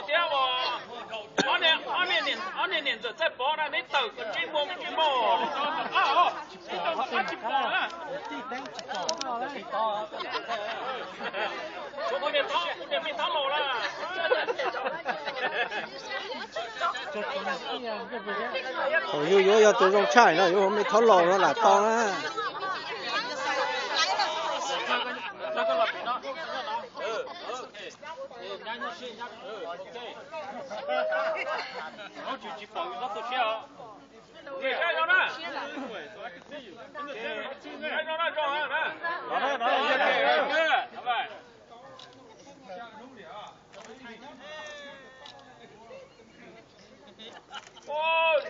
Thiab os, ob niag, ob niag niam ntxawm Txaij Pov na, neb tawm kom tsis muaj tsis muaj. Tsis tau qab tsis pom na. Kuv niam, kuv niam me thab laus na. Thaum yus yuav yog tus zoo tshaj no, yuav ua me thab laus no lam tau na.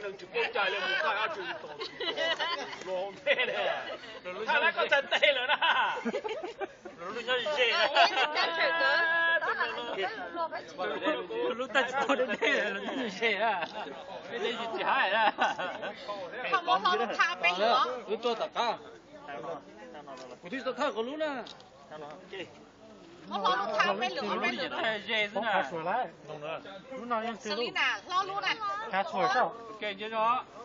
Neeg tsis paub cai li, mus thaij ob tug tod, los ntej li. Thaij lawv koj txhais tes lawm na. Lub nyob ze, lub thaij tsis tau deb deb, lub nyob ze na. Deb deb tsis haib na. Wb tuaj tom qab. Kuv twb tau thaij qhov lub na. Lub no yeej twg lub?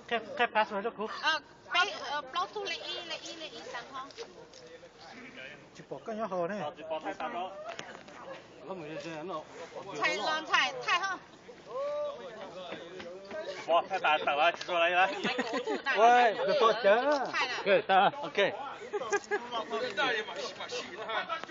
Qhia password rau kuv. Tsis pom koj nyob hauv ne. Thaij tas tawm tsis tau lawm. Ua, koj tau cawv. Ok.